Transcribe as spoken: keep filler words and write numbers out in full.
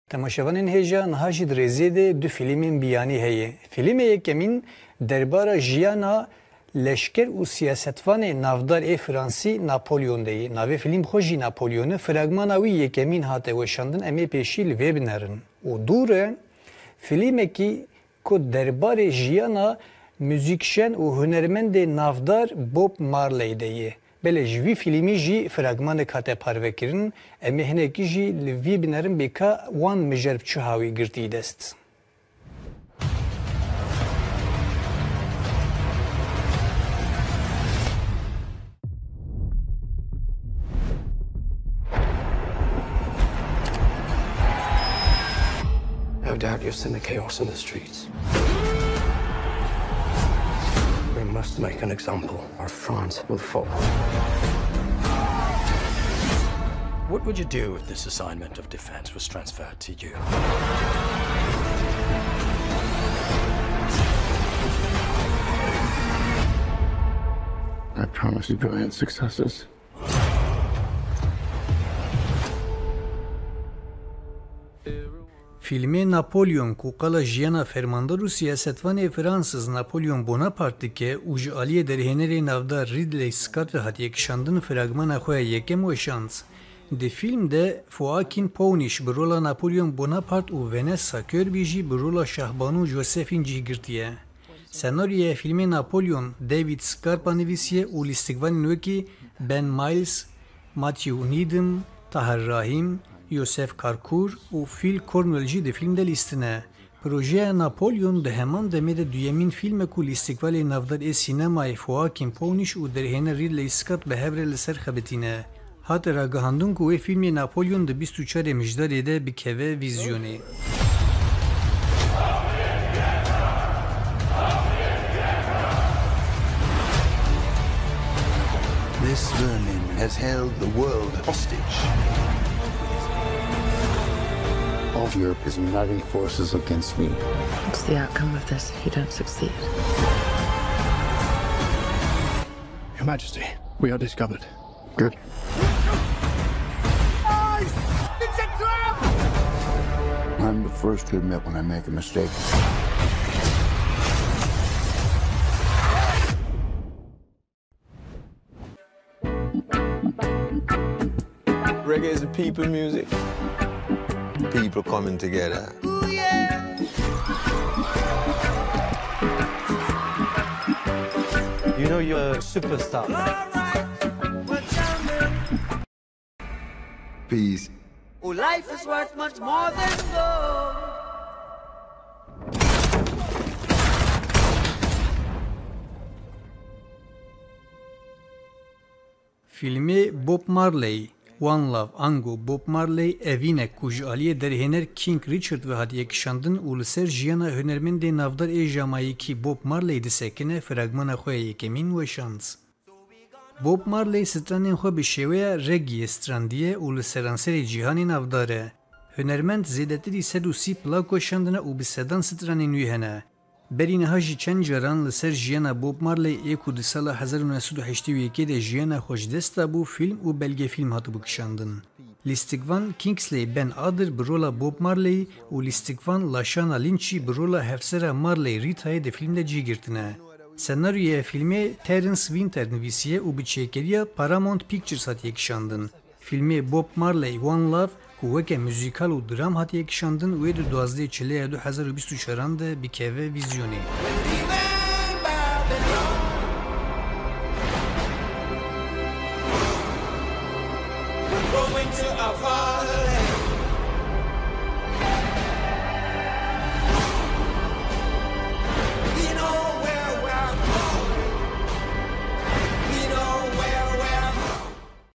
Temaşevanên hêja, niha jî di rêzê de du fîlmên biyanî heye. Fîlmê yekemîn derbara jiyana leşker û siyasetvanê navdar ê Fransî Napolyon de ye. Navê fîlm xwe jî Napolyon e. Fragmana wî yekemîn hate weşandin, em ê pêşî li vê binerin. Û dûr e, fîlmekî ku derbarê jiyana muzîkşen û hunermendê navdar Bob Marley de ye. Belê ji vî fîlmî jî fragmanek hate parvekirin. Em ê hinekî jî li vî binerin bê ka wan mijar bi çi hawî girtî dest. No doubt you've seen the chaos in the streets. We must make an example, or France will fall. What would you do if this assignment of defense was transferred to you? I promise you brilliant successes. Fîlmê Napolyon ku qala jiyana fermandar û siyasetvanê Fransız Napolyon Bonaparte dike û ji aliyê derhênerê navdar Ridley Scott ve hatiye kişandin, fragmana xwe ya yekem weşand. Di fîlm de Joaquin Phoenix bi rola Napolyon Bonaparte û Vanessa Kirby jî bi rola Şahbanu Josephine cih girtiye. Senaryoya fîlmê Napolyon David Scarpa nivîsiye û lîstikvanên wekî Ben Miles, Matthew Needham, Tahar Rahim, Yosef Karkur û Phil Cornwell jî di fîlm de lîstine. Projeya Napolyon di heman demê de duyemîn fîlm e ku lîstikvalê navdar ê sînemayê Joaquin Phoenix û derhêner Ridley Scott bi hev re li ser xebitîne. Hate ragihandin ku wê fîlmê Napolyon di bîst û çarê Mijdarê de bikeve vîzyonê. This vermin has held the world hostage. All of Europe is uniting forces against me. What's the outcome of this if you don't succeed? Your Majesty, we are discovered. Good. It's a trap! I'm the first to admit when I make a mistake. Reggae is a people music. People coming together. You know you're a superstar. Peace. Oh, life is worth much more than gold. Fîlmê Bob Marley, One Love, ango Bob Marley, evîn e ku ji aliyê derhêner King Richard ve hatiye kişandin û li ser jiyana hunermendê navdar ê Jamayîkî Bob Marley disekine, fragmana xwe ya yekemîn weşand. Bob Marley stranên xwe bi şêweya reggaeyê strandiye û li seranserê cîhanê navdar e. Hunermend zêdetirî sed û sî plak weşandine û bi sedan stranên wî hene. Berî niha jî çend caran li ser jiyana Bob Marley ê ku di sala hezar û neh sed û heştê û yekê de jiyana xwe ji dest dabû, fîlm û belgefîlm hatibû kişandin. Lîstikvan Kingsley Ben Adir bi rola Bob Marley û lîstikvan Lashana Lynch jî bi rola hevsera Marley Ritayê di fîlm de cih girtine. Senaryoya fîlmê Terence Winter nivîsiye û bi çêkeriya Paramount Pictures hatiye kişandin. Fîlmê Bob Marley One Love ku weke muzîkal û dram hatiye kişandin, wê di duwazdehê Çileya du hezar û bîst û çaran de bikeve vîzyonê. Going to our Father.